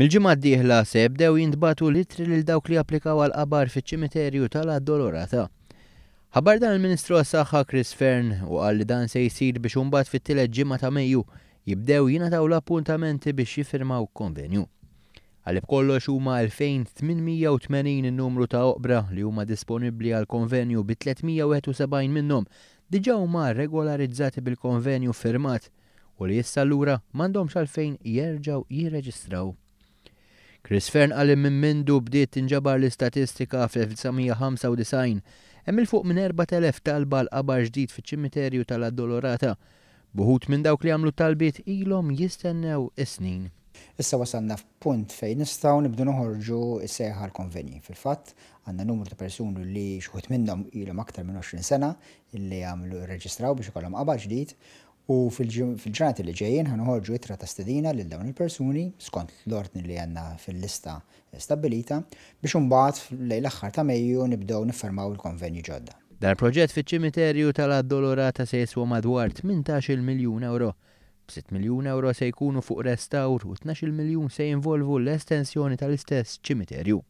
Mill-ġimgħa d-dieħla se jibdew jintbagħtu l-ittri lil dawk li applikaw għal qabar fiċ-ċimiterju tal-Addolorata. Ħabbar dan il-Ministru għas-Saħħa Chris Fearne u qal li dan se jsir biex imbagħad fit-tielet ġimgħa ta' Mejju jibdew jingħataw l-appuntamenti biex jiffirmaw konvenju. Qal li b'kollox huma 2,880 in-numru ta' oqbra li huma disponibbli għal konvenju bi 371 minnhom diġà huma regolarizzati bil-konvenju ffirmat u li issa allura m'għandhomx għalfejn jerġgħu jirreġistraw. Chris Fearne qal li minn mindu bdiet tinġabar l-istatistika fl-1995 hemm 'il fuq minn 4,000 talba għal qabar ġdid fiċ-ċimiterju tal-Addolorata, b'uħud minn dawk li għamlu t-talbiet ilhom jistennew is-snin. Issa wasalna f'punt fejn nistgħu nibdu noħorġu s-sejħa għall-konvenji. Fil-fatt, għandna numru ta' persuni li xi wħud minnhom ilhom aktar minn 20 sena li għamlu rreġistraw biex ikollhom qabar ġdid U fil-ġranet li ġejjin ħa noħorġu ittra ta' stedina lil dawn il-persuni, skont l-ordni li għandna fil-lista stabbilita, biex imbagħad lejn l-aħħar ta' Mejju nibdew niffermaw il-konvenji ġodda. Dan il-proġett fiċ-ċimiterju tal-Addolorata se jiswa madwar 18-il miljun ewro. B'sitt miljun ewro se jkunu fuq restawr u 12-il miljun se jinvolvu l-estensjoni tal-istess ċimiterju.